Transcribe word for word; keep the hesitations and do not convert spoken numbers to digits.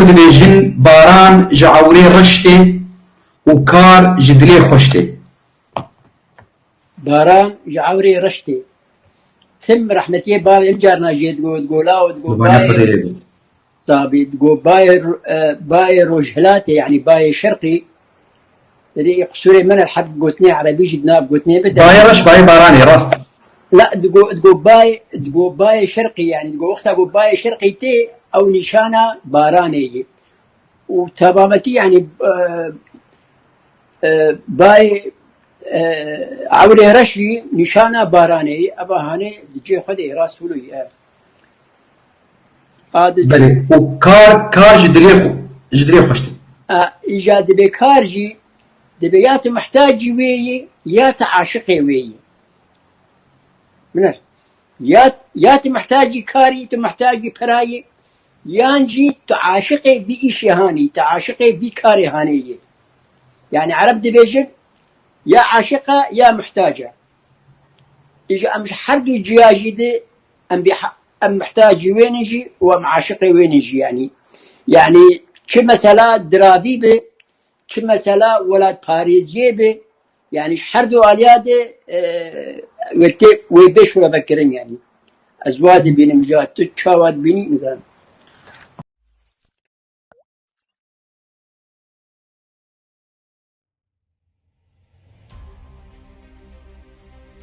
dibêjin baran ji ewrê reş tê û kar ji dilê xweş tê. Baran ji ewrê reş tê. Tim rehmetiyê bavê min carna jê digot, digot law, digot Qurbana bayê Xwedê lê be. Sabî, digot bayê, e, bayê rojhilatê, yanî bayê şerqî. Didê qisûrê min el heb gotinê erebî jî di nav gotinê min de. Bayê reş, bayê baranê, rast. La, digo, digo bayê, digo bayê şerqî, yanî digo wexta go bayê şerqî tê, ew nîşana baranê ye. Û temamekî, yanî, e, e, bayê, e, ewrê reş jî nîşana baranê ye. Eva hanê di cihê xwe de ye, rast wilo ye. A di Belê. Û kar, kar ji dilê xwe, ji dilê xweş tê. A, îca dibê kar jî, dibê ya tu mihtacî wê yî, ya tu aşiqê wê yî. Biner. Ya, ya tu mihtacî karî, tu mihtacî perayî, yan jî tu aşiqê vî îşê hanî, tu aşiqê vî karê hanê yî. Yanî Ereb dibêjin, ya aşiqa, ya muhtaca. Îja em ji her du ciya jî de em bê ha-, em mihtacî wê ne jî û em aşiqê wê ne jî, yanî. Yanî çi mesela diravî be, çi mesela welatparêziyê be, yanî ji her du aliya de, e, wê tê, wê bê şûrevekirin, yanî. Ez wa dibînim, ja tu çawa dibînî, nizanim.